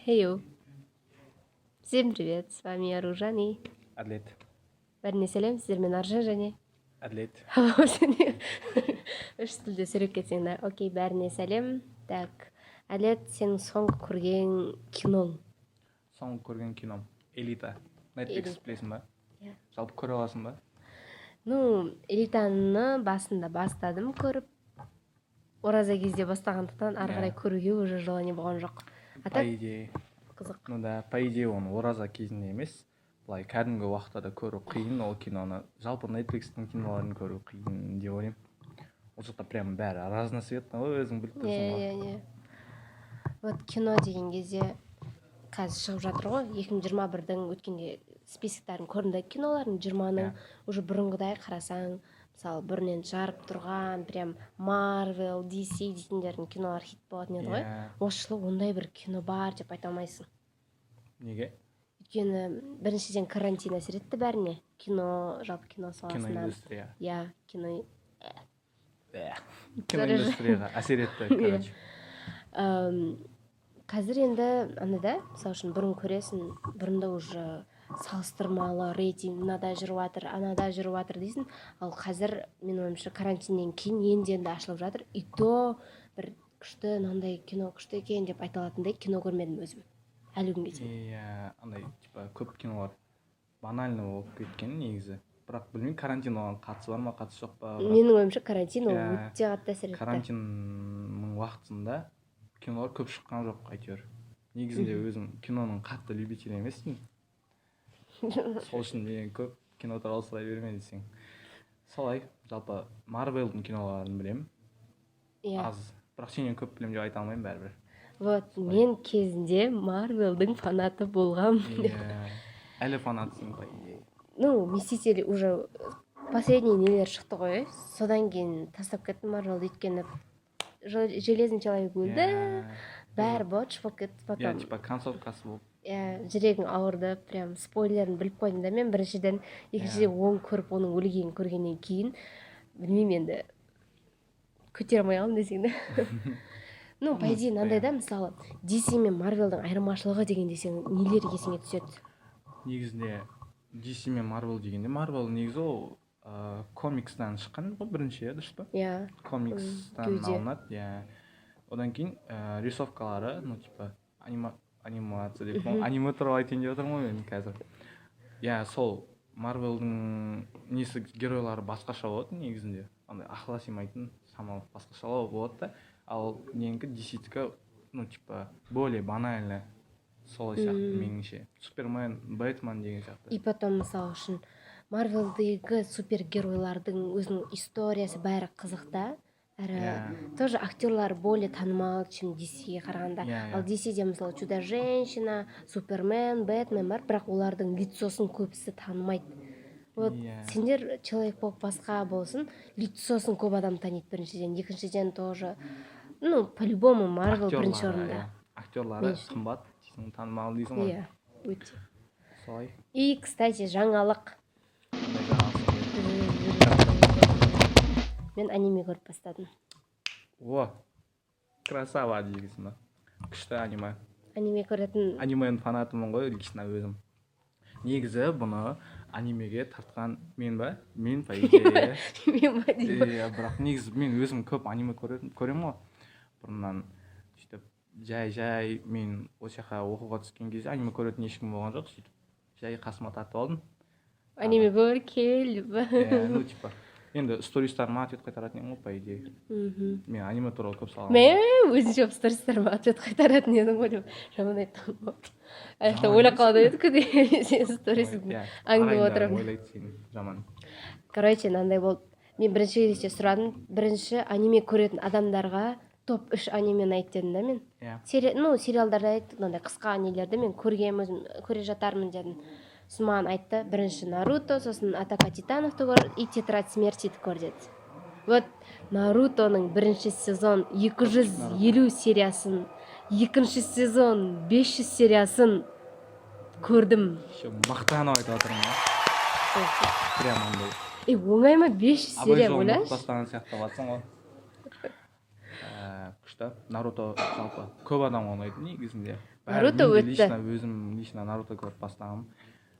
Хейо. Всем привет, с вами Аружан и Әділет. Бәріне сәлем, сіздермен Аржан және Әділет. Сен үш тілде сөйлеп кетсең да. Окей, бәріне сәлем. Так, Әділет, сенің соңғы көрген киноң? Соңғы көрген кином «Элита», Netflix. «Элита». Білесің ба? Иә. Жалпы көре аласың ба? Ну, «Элитаны» басында бастадым көріп, ораза кезде бастағандықтан, ары қарай көруге уже желание болған жоқ. А По так идее қызық. Ну да, по идее, оны ораза кезінде емес, былай кәдімгі уақытта да көру қиын ол киноны. Жалпы Netflix-тің киноларын көру қиын деп ойлаймын. Ол жақта прям бәрі разноцветный ғой, өзің біліп тұрсың ғой. Иә, вот кино деген кезде қазір шығып жатыр ғой 2021-дің. Өткенде списоктарын көрдім да кинолардың 20-ның. Уже бұрынғыдай қарасаң, мысалы, бұрын енді жарып тұрған прям Марвел, DC дейтіндердің кинолары хит болатын еді ғой. Осы жылы ондай бір кино бар деп айта алмайсың. Неге? Өйткені біріншіден, карантин әсер етті бәріне, кино, жалпы кино саласына. Киноиндустрия. Иә, кино. Киноиндустрияға әсер етті, короче. Қазір енді андай да, мысалы үшін, бұрын көресің, бұрында уже салыстырмалы рейтинг мынада жүріп жатыр, анада жүріп жатыр дейсің. Ал қазір, менің ойымша, карантиннен кейін енді енді ашылып жатыр, и то бір күшті, мынандай кино күшті екен деп айта алатындай кино көрмедім өзім әлі күнге дейін. Иә, андай типа көп кинолар банально болып кеткен негізі. Бірақ білмеймін, карантин оған қатысы бар ма, қатысы жоқ па, бірақ Менің ойымша, карантин ол өте қатты әсер етті. Карантиннің уақытында кинолар көп шыққан жоқ әйтеуір. Негізінде өзім киноның қатты любителі емеспін, сол үшін менен көп кино туралы сұрай берме десең. Солай, жалпы Марвелдің киноларын білемін аз, бірақ сенен көп білемін деп айта алмаймын бәрібір. Вот мен кезінде Марвелдің фанаты болғанмын. Иә, әлі фанатсың, по идее. Ну, «Мстители» уже последний нелер шықты ғой, содан кейін тастап кеттім Марвелді, өйткені Железный человек өлді, бәрі ботч болып кетті. Потом Типа концовкасы болып. Иә, жүрегің ауырды прям. Спойлерін біліп қойдым да мен біріншіден, екіншіден, оны көріп, оның өлгенін көргеннен кейін, білмеймін енді, көтере алмай қалдым десең да. Ну, по идее, мынандай да, мысалы, DC мен Марвелдің айырмашылығы деген десең, нелер есіңе түседі? Негізінде DC мен Марвел дегенде, Марвел негізі ол комикстан шыққан ғой бірінші, иә, дұрыс па? Иә. Комикстан Кеуде. алынады, иә. Одан кейін рисовкалары, ну типа анимация деп, аниме туралы айтайын деп отырмын ғой мен қазір. Иә, сол Марвелдің несі, геройлары басқаша болады негізінде, андай ақылға сыймайтын, шамалы басқашалау болады да. Ал ненікі, DC-тікі, ну типа более банально, солай сияқты меніңше, Супермен, Бэтмен деген сияқты. И потом, мысалы үшін, Марвелдегі супергеройлардың өзінің историясы, бәрі қызық та, әрі тоже актерлар более танымал, чем DC-ге қарағанда. Иә, иә. Ал DC-де, мысалы, Чудо женщина, Супермен, Бэтмен бар, бірақ олардың лицосын көбісі танымайды. Вот сендер, человек паук басқа болсын, лицосын көп адам таниды біріншіден, екіншіден, тоже, ну, по любому Марвел бірінші Актерлары, орында. Иә. Актерлары Мен үшін. қымбат дейсің, танымал дейсің ғой. Иә, өте. Солай. И, кстати, жаңалық. Қандай жаңалық? Мен аниме көріп бастадым. О, красава дейсің ба? Күшті аниме. Аниме көретін. Анименің фанатымын ғой лично өзім. Негізі бұны анимеге тартқан мен ба, мен, по идее. Мен ба деймін. Иә, бірақ негізі мен өзім көп аниме көремін ғой бұрыннан. Сөйтіп жай жай мен осы жаққа оқуға түскен кезде аниме көретін ешкім болған жоқ, сөйтіп жай қасыма тартып алдым. Аниме көр, кел деп. Иә, ну типа енді стористарыма ответ қайтаратын едім ғой, по идее. Мен аниме туралы көп салғанмын. Мә, өзінше болып стористарыма ответ қайтаратын едің ғой деп жаман айттым ғой. Ана жақта Жаман. Ойлап қалады едік, сенің сторисіңді Иә, аңдып ағайындарым отырамын. ойлайды сені жаман. Короче, мынандай болды: мен бірінші кезекте сұрадым, бірінші аниме көретін адамдарға топ үш анимені айт дедім да мен. Ну, сериалдарды айт, мынандай қысқа нелерді мен көргенмін, өзім көре жатармын дедім. Сосын маған айтты: бірінші «Наруто», сосын «Атака титановты» көр и «Тетрадь смерти»ді көр деді. Вот «Нарутоның» бірінші сезон 250 сериясын, екінші сезон 500 сериясын көрдім. Еще мақтанып айтып жатырмын ғой прям андай. Е, оңай ма 500 Абай серия, жолын ойлашы. ұмытып тастаған сияқты болыватсың ғой. Күшті. Наруто жалпы көп адамға ұнайды негізінде. Наруто Мен де өтті. Лично өзім, лично Наруто көріп бастағанмын.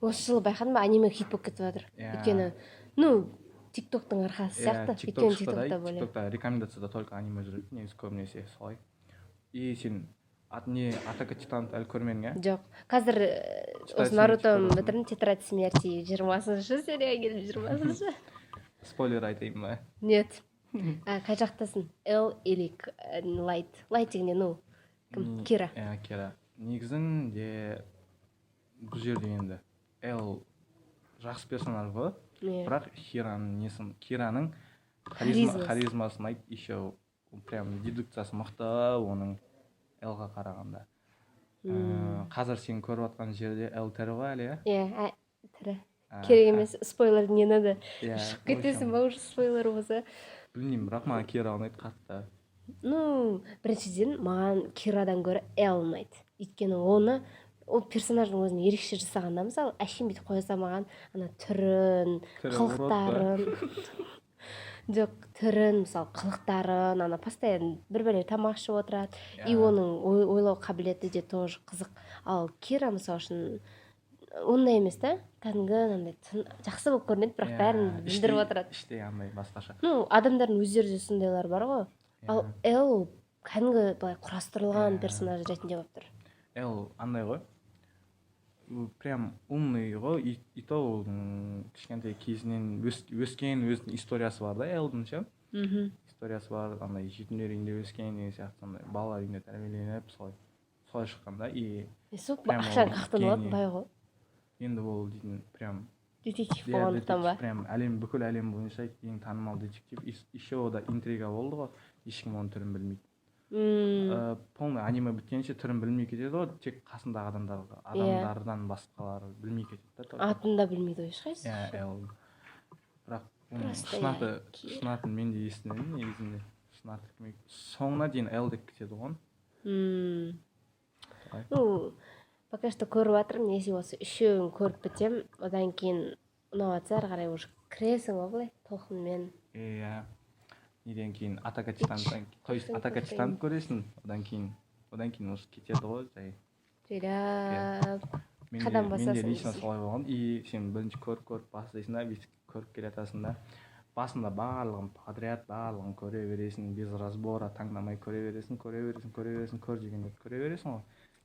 Осы жылы байқадым ба, аниме хит болып кетіп жатыр. Иә. Өйткені, ну, Тиктоктың арқасы сияқты. Тикток Өйткені шықты да. Тиктокта более. Тиктокта рекомендацияда только аниме жүреді негізі, көбінесе солай. И сен ат не, «Атака титанов» әлі көрмедің, иә? Жоқ, қазір «Тетрадь осы смерти» Нарутоны көрдім. бітірдім. «Тетрадь смерти» 20-серия келді, 20-шы. Спойлер айтайын ба? Нет. А, қай жақтасың, Эл или Лайт? Лайт дегенде, ну, кім? Кира. Иә, Кира. Негізінде бұл жерде енді Эл жақсы персонаж ғой, бірақ Кираның несін, Кираның Харизмасы. харизмасы ұнайды. Еще прям дедукциясы мықты оның Элға қарағанда. Қазір сен көріп жатқан жерде Эл тірі ғой әлі, иә? Иә, тірі. А, Керек емес спойлер, не надо. Иә, Шығып в кетесің общем, ба уже спойлер болса. Білмеймін, бірақ маған Кира ұнайды қатты. Ну, біріншіден, маған Кирадан гөрі Эл ұнайды, өйткені оны, ол персонаждың өзін ерекше жасаған да. Мысалы, әшейін бүйтіп қоя салмаған ана түрін, Түрі урод па? қылықтарын. Жоқ, түрін, мысалы, қылықтарын, ана постоянно бір бәле тамақ ішіп отырады. И оның ойлау қабілеті де тоже қызық. Ал Кира, мысалы үшін, ондай емес та, кәдімгі андай жақсы болып көрінеді, бірақ бәрін бүлдіріп отырады. Іштей андай басқаша. Ну, адамдардың өздері де сондайлар бар ғой. Ал Эл кәдімгі былай құрастырылған персонаж ретінде болып тұр. Эл андай ғой, прям умный ғой. И то ол кішкентай кезінен өскен, өзінің историясы бар да Элдің ше. Историясы бар, андай жетімдер үйінде өскен деген сияқты, сондай балалар үйінде тәрбиеленіп, солай солай шыққан да. И Сол прям ақшаны ол қаяқтан алады? гений. Бай ғой. Енді ол дейтін прям Детектив иә, болғандықтан ба? Детектив, прям әлем, бүкіл әлем бойынша ең танымал детектив. И еще ода интрига болды ғой, ешкім оның түрін білмейді. Полный аниме біткенше түрін білмей кетеді ғой, тек қасындағы адамдар, адамдардан басқалары білмей кетеді да только. Атын да білмейді ғой ешқайсысы. Иә, Эл. Бірақ оның Просто шын аты, иә, Кира. шын атын мен де естімедім негізінде. Шын аты кім соңына дейін Эл деп кетеді ғой оны. Солай. Ну, пока что көріп жатырмын. Если осы үшеуін көріп бітем, одан кейін ұнап жатса, ары қарай уже кіресің ғой былай толқынмен. Иә, неден кейін, «Атака титановтан», то есть Үштен «Атака көрсең. титанов» көресің, одан кейін уже кетеді ғой жай. Жайлап Менде, қадам менде басасың лично десей. солай болған. И сен бірінші көріп көріп бастайсың да, бүйтіп көріп келе жатасың да, басында барлығын подряд, барлығын көре бересің, без разбора, таңдамай көре бересің, көре бересің, көре бересің, көр дегенде көре бересің ғой.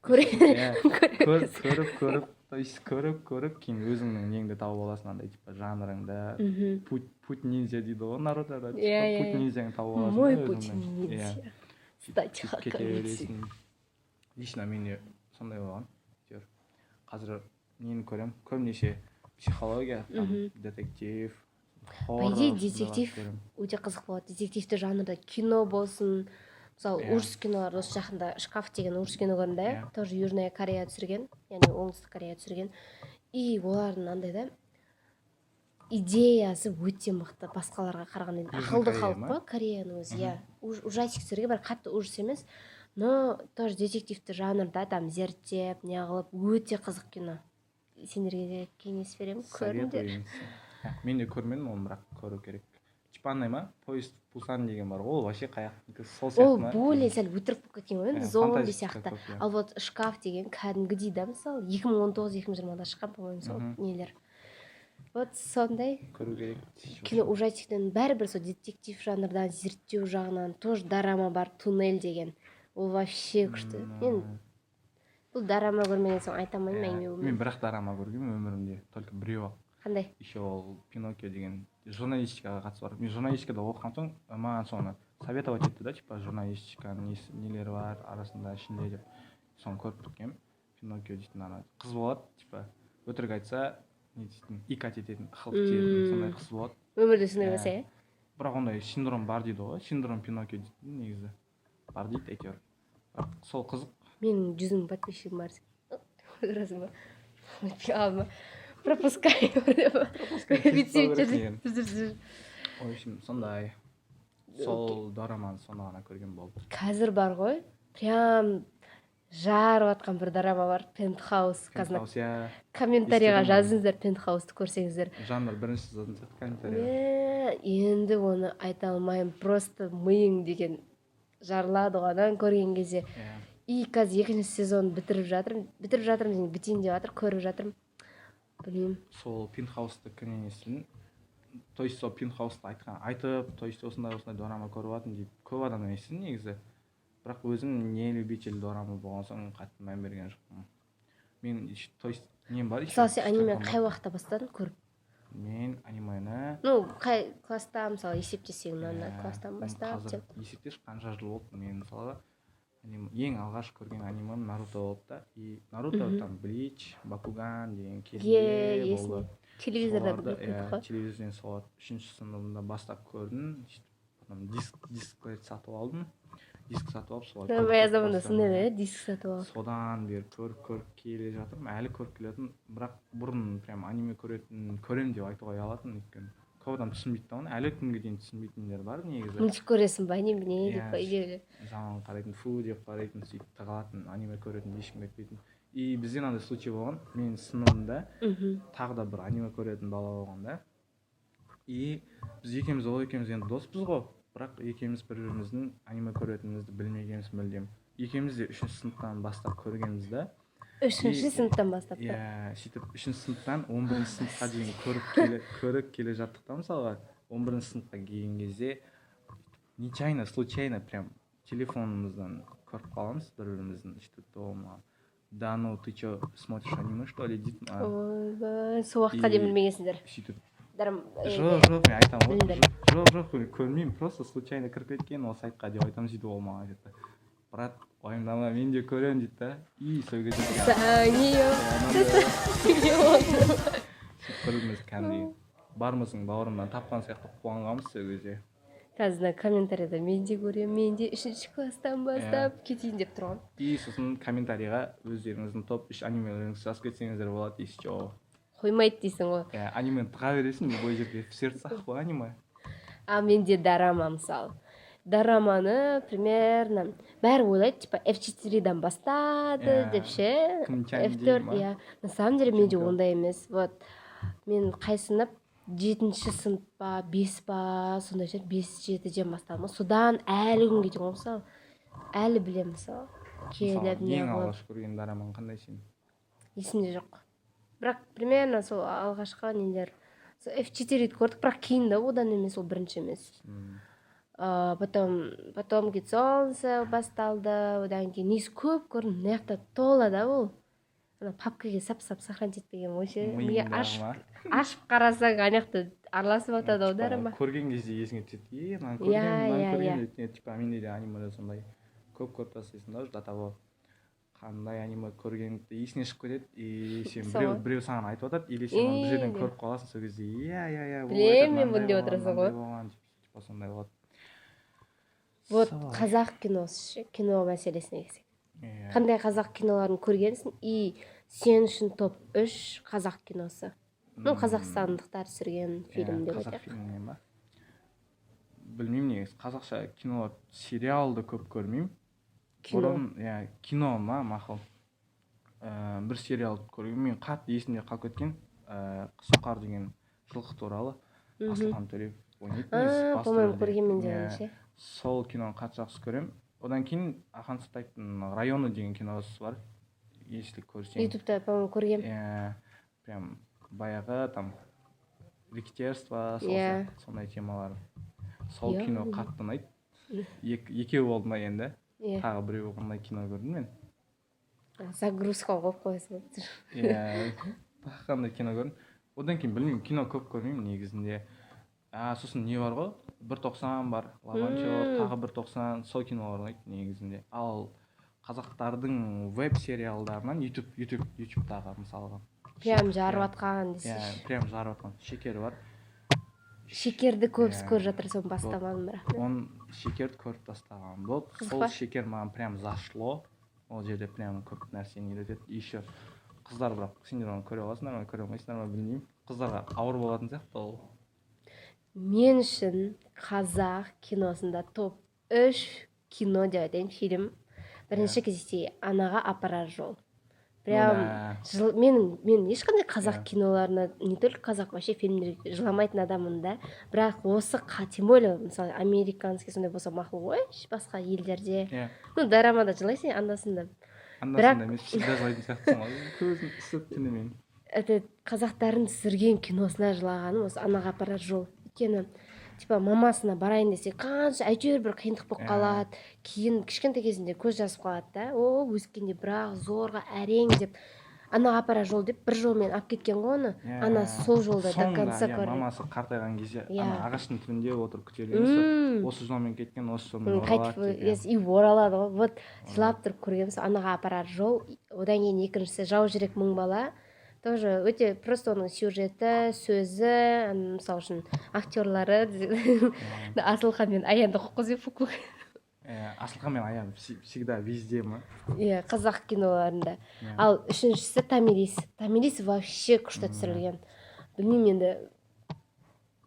Көре Иә, көре көріп көріп көріп, то есть көріп көріп, кейін өзіңнің неңді тауып аласың, андай типа жанрыңды, путь ниндзя дейді ғой Нарутода, типа Иә, иә, путь иә. ниндзяңды тауып аласың Мой да путь өзіңнің. ниндзя. Иә, Стать сөйтіп кете Хакамидзи. бересің. Лично менде сондай болған әйтеуір. Қазір нені көремін? Көбінесе психология там, детектив, По хоррор, идее, сондайларды детектив көремін. өте қызық болады. Детективті жанрда кино болсын, мысалы, ужас кинолар. Осы жақында «Шкаф» деген ужас кино көрдім да. Тоже Южная Корея түсірген, яғни Оңтүстік Корея түсірген. И олардың андай да идеясы өте мықты басқаларға қарағанда. Енді Южный ақылды Корея халық ма? қой Кореяның өзі, иә. Ужастик түсірген, бірақ қатты ужас емес, но тоже детективті жанрда там зерттеп неғылып, өте қызық кино. Сендерге де кеңес беремін, көріңдер. Советую. Иә, мен де көрмедім оны, бірақ көру керек. Типа андай ма, «Поезд в Пусан» деген бар ғой, ол вообще қаяқтікі, сол сияқты Ол ма? более сәл өтірік болып кеткен ғой енді, Иә, зомби фантастика сияқты. көп, иә. Ал вот «Шкаф» деген кәдімгідей да, мысалы, 2019-2020-да шыққан, по моему, сол нелер, вот сондай Көру керек. кино. Ужастиктен бәрібір сол детектив жанрдан, зерттеу жағынан тоже дорама бар, «Туннель» деген, ол вообще күшті. Мен бұл дорама көрмеген соң айта алмаймын. Иә, Әңгіме мен бірақ дорама көргенмін өмірімде только біреу ақ. Қандай? Еще ол «Пиноккио» деген, журналистикаға қатысы бар. Мен журналистикада оқыған соң, маған соны советовать етті да, типа журналистиканың несі, нелері бар арасында, ішінде деп. Соны көріп біткенмін. «Пиноккио» дейтін, ана қыз болады, типа өтірік айтса, не дейтін, икать ететін, ықылық тиетін сондай қыз болады. Өмірде сондай Иә. болса, иә. Бірақ ондай синдром бар дейді ғой, синдром Пиноккио дейтін негізі бар дейді әйтеуір. Бірақ сол қызық. Менің 100 000 подписчигім бар, отырасың ба? Алма, пропускай деп. Пропускай Бүйтіп керек деген. жүрсің. В общем, сондай, сол дораманы соны ғана көрген болды. Қазір бар ғой, прям жарып жатқан бір дорама бар, «Пентхаус». Қазір «Пентхаус», иә. Комментарийға Естідім оны. жазыңыздар, «Пентхаусты» көрсеңіздер. Жанр бірінші жазатын сияқты комментарийға. Мә, енді оны айта алмаймын, просто миың деген Жарылады ғой ананы көрген кезде. Иә. И қазір екінші сезонын бітіріп жатырмын, бітіріп жатырмын және бітейін деп жатыр, көріп жатырмын, білмеймін. Сол Пентхаусты кімнен естідің? То есть сол Пентхаусты айтқан, айтып, то есть осындай осындай дорама көріп жатырмын деп көп адамнан естідім негізі. Бірақ өзім не любитель дорама болған соң, қатты мән берген жоқпын мен. То есть нем бар еще. Мысалы, сен аниме Бар. қай уақытта бастадың көріп? Мен анимені Ну, қай класста, мысалы, есептесең, мынандай Иә, класстан мен бастап қазір деп. Есептеші, қанша жыл болды. Мен, мысалға, ең алғаш көрген анимем Наруто болды да. И Наруто, там Блич, Бакуган деген кезінде есімде. болды. Телевизорда Соларды, көріп иә, қой. Телевизорден соларды үшінші сыныбында бастап көрдім. Сөйтіп, потом диск сатып алдым, диск сатып алып, соларды көріп, Баяғы көріп заманда бастадым, сондай иә. еді, диск сатып алып. Содан бері көріп, көріп келе жатырмын, әлі көріп келе жатырмын. Бірақ бұрын прям аниме көретін, көремін деп айтуға ұялатынмын, өйткені көп адам түсінбейді да оны, әлі күнге дейін түсінбейтіндер бар негізі. Мультик көресің ба, немене деп Иә, па үйде? Жаман қарайтын, фу деп қарайтын, сөйтіп тығылатын, аниме көретін ешкімге айтпайтын. И бізде мынандай случай болған: менің сыныбымда тағы да бір аниме көретін бала болған да. И біз екеуміз, ол екеуміз енді доспыз ғой, бірақ екеуміз бір біріміздің аниме көретінімізді білмегенбіз мүлдем. Екеуміз де үшінші сыныптан бастап көргенбіз да. Үшінші сыныптан бастап па? Иә, сөйтіп үшінші сыныптан 11-ші сыныпқа дейін көріп келе жаттық та. Мысалға, 11-ші сыныпқа келген кезде нечаянно, случайно прям телефонымыздан көріп қаламыз бір біріміздің. Сөйтіп ол маған: «Да ну, ты че, смотришь аниме, что ли?» — дейді маған. Ойбай, сол уақытқа дейін И білмегенсіңдер. Сөйтіп Дарым. Жоқ, жоқ, мен айтамын ғой. Білдім. Жоқ, жоқ, мен көрмеймін, просто случайно кіріп кеткен ол сайтқа деп айтамын. Сөйтіп ол маған айтады: «Брат, уайымдама, мен де көремін», — дейді да. И сол кезде сөйтіп бір бірімізді кәдімгідей бармысың, бауырымнан тапқан сияқты қуанғанбыз сол кезде. Қазір мына комментарийда «мен де көремін, мен де үшінші класстан бастап» кетейін деп тұрған. И сосын комментарийға өздеріңіздің топ үш анимелеріңізді жазып кетсеңіздер болады, если че. Қоймайды дейсің ғой. Иә, анимені тыға бересің любой жерге, в сердцах қой аниме. А менде дорама, мысалы, дораманы примерно бәрі ойлайды, типа F4-дан бастады деп ше. Кім Чан F4 дей ма? Иә, на самом деле менде Чемпион. ондай емес. Вот мен қай сынып, жетінші сынып па, бес па, сондай шығар, бес, жетіден бастадым ғой. Содан әлі күнге дейін ғой, мысалы, әлі білемін, мысалы, Мысалы, келіп не ең қылып. алғаш көрген дорамаң қандай сенің? Есімде жоқ, бірақ примерно сол алғашқы нелер, сол F4 көрдік, бірақ кейін да, одан емес, ол бірінші емес. Потом «Потомки солнца» басталды. Одан кейін негізі көп көрдім, мына жақта тола да. Ол ана папкаге сап сап сохранить етпеген ғой ше. Миға Миыңдағы ашып ма? Ашып қарасаң, ана жақта араласып жатады ғой Типа, дорама. Көрген кезде есіңе түседі: е, мынаны Иә, көргенмін, мынаны иә, көргенмін иә. деп. Не, типа менде де анимеде сондай көп көріп тастайсың да, уже до того қандай аниме көргеніңді есіңе шығып кетеді. И сен Сол біреу ғой. біреу саған айтып жатады или сен оны бір жерден Е, көріп қаласың, сол кезде: иә, ол Білемін айтады, мен бұны мынандай деп болған, отырасың мынандай ғой. болған деп, типа сондай болады. Вот. Солай. Қазақ киносы ше, кино мәселесіне келсек, Иә. қандай қазақ киноларын көргенсің и сен үшін топ үш қазақ киносы, ну, қазақстандықтар түсірген фильм Иә, деп қазақ айтайық. фильмінен ба? Білмеймін, негізі қазақша кино, сериалды көп көрмеймін. Кино. Бұрын, иә, кино ма, мақұл. Бір сериал көргенмін мен, қатты есімде қалып кеткен, Сұңқар деген жылқы туралы. Асылхан Төлеев ойнайды негізі А, басты по-моему, рөлде. көргенмін де Иә, оны ше. сол киноны қатты жақсы көремін. Одан кейін Ахан Сатаевтың «Районы» деген киносы бар, если көрсең. Ютубта, по-моему, көргенмін. Иә, прям баяғы там рэкетирство, сол сияқты сондай темалар. Сол кино қатты ұнайды. Екеу болды ма енді? Тағы біреу қандай кино көрдім мен? Загрузка қойып қоясың. Иә, тағы қандай кино көрдім? Одан кейін білмеймін, кино көп көрмеймін негізінде. А, сосын не бар ғой, «Бір тоқсан» бар, «Лавантер», тағы «Бір тоқсан», сол кинолар ұнайды негізінде. Ал қазақтардың веб сериалдарынан Ютубтағы, мысалға, Прям жарып Иә. жатқан Иә, десейші. Прям жарып жатқан «Шекер» бар. «Шекерді» көбісі Иә. көріп жатыр, соны бастамадым бірақ мен. Оны, «Шекерді» көріп тастаған болды. Қызық Сол па? «Шекер» маған прям зашло. Ол жерде прям көп нәрсені үйретеді. Еще қыздар, бірақ сендер оны көре аласыңдар ма, көре алмайсыңдар ма, білмеймін, қыздарға ауыр болатын сияқты ол. Мен үшін қазақ киносында топ үш кино деп айтайын, фильм, бірінші кезекте «Анаға апарар жол», Прям Да. жыл, мен ешқандай қазақ Иә. киноларына, не только қазақ, вообще фильмдерге жыламайтын адаммын да. Бірақ осы, тем более мысалы, американский сондай болса мақұл ғой, басқа елдерде. Иә. Ну, дорамада жылайсың анда санда. Анда Бірақ- санда емес, всегда жылайтын сияқтысың ғой, көзің ісіп түнімен. Это қазақтардың түсірген киносына жылағаным осы «Анаға апарар жол». Өйткені типа мамасына барайын десе, қанша әйтеуір бір қиындық болып Иә. қалады. Кейін кішкентай кезінде көз жазып қалады да, о, өскенде бірақ зорға әрең деп «Анаға апарар жол» деп бір жолмен алып кеткен ғой оны. Иә. Ана сол жолда до Соңында, конца иә, көрді. мамасы қартайған кезде Иә. ана ағаштың түбінде отырып күтеді емес пе? Осы жолмен кеткен, осы жолмен Қайтып оралады деп, иә. Yes, и оралады ғой. Вот жылап тұрып көргенбіз «Анаға апарар жол». Одан кейін екіншісі «Жау жүрек мың бала», тоже өте просто, оның сюжеті, сөзі, мысалы үшін, актерлары Асылхан мен Аянды қойып. Иә, Асылхан мен Аян всегда везде ма? Иә, қазақ киноларында. Иә. Ал үшіншісі «Томирис». «Томирис» вообще күшті түсірілген. Білмеймін енді,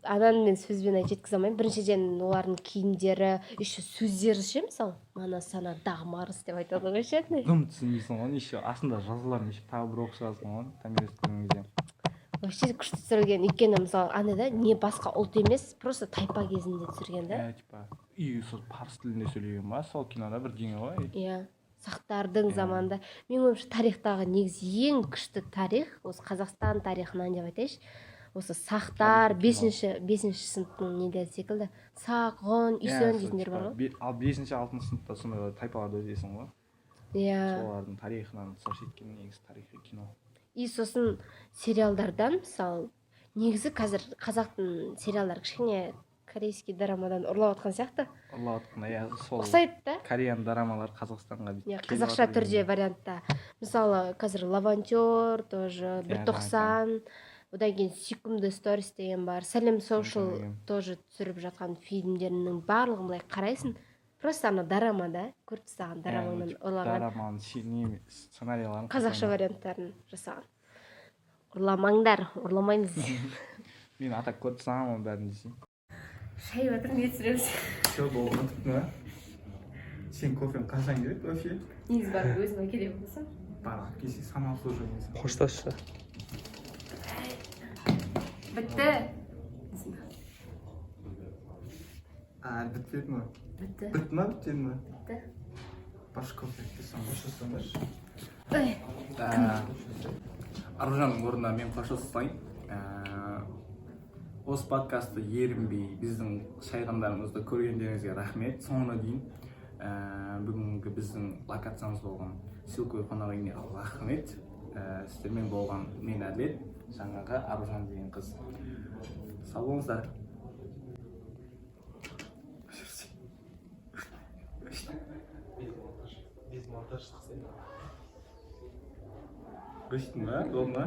ананы мен сөзбен айтып жеткізе алмаймын. Біріншіден, олардың киімдері, еще сөздері ше, мысалы, «Мана сана дағмарыс» деп айтады ғой ше андай. Дым түсінбейсің ғой, еще астында жазуларын еще тағы бір оқып шығасың ғой «Томирис» көрген кезде. Вообще күшті түсірілген, өйткені мысалы андай да, не басқа ұлт емес, просто тайпа кезінде түсірген да. Иә, типа и сол парсы тілінде сөйлеген ба сол кинода, бірдеңе ғой. Иә, сақтардың Иә. заманында. Менің ойымша, тарихтағы негізі ең күшті тарих осы Қазақстан тарихынан деп айтайыншы, осы сақтар. Тарихи кино. Бесінші сыныптың нелері секілді, сақ, ғұн, Иә, үйсін сол дейтіндер бар типа ғой. Ал бесінші, алтыншы сыныпта сондай тайпаларды өтесің ғой. Иә. Солардың тарихынан көрсеткен негізі тарихи кино. И сосын сериалдардан, мысалы, негізі қазір қазақтың сериалдары кішкене корейский дорамадан ұрлап жатқан сияқты. Ұрлап жатқан, иә, сол. Ұқсайды да. Кореяның дорамалары Қазақстанға бүйтіп Иә, келіп қазақша жатыр түрде енді. вариантта. Мысалы, қазір «Лавантер» тоже, «Бір Иә, тоқсан», одан кейін «Сүйкімді сторис» деген бар, «Сәлем Social» Көргенмін. тоже түсіріп жатқан фильмдерінің барлығын былай қарайсың, просто ана дорама да, көріп тастаған Иә, ну, дорамаңнан типа, ұрлаған. Дораманың не сценарийларын Қазақша қайтадан- варианттарын жасаған. Ұрламаңдар, ұрламаймыз. Мен атап көріп тастағанмын оның бәрін десең. Шай жатыр, не түсіреміз? Все, болды, ұмытыппын ба? Сен кофең қашан келеді вообще? Негізі барып өзім әкелемін болсам. Барып алып келсең, самообслуживание. Қоштасшы. Бітті. А, бітпеді ма? Бітті. Бітті ма, бітпеді ма? Бітті. Баш, кофе әкелсең, қоштасаңдаршы. Ой. Аружанның орнына мен қоштаса салайын. Осы подкастты ерінбей біздің шайғандарымызды көргендеріңізге рахмет соңына дейін. Бүгінгі біздің локациямыз болған Силкой қонақ үйіне рахмет. Сіздермен болған мен, Әділет, жаңағы Аружан деген қыз. Сау болыңыздар. Без монтаж. Өстің ба, болды ма?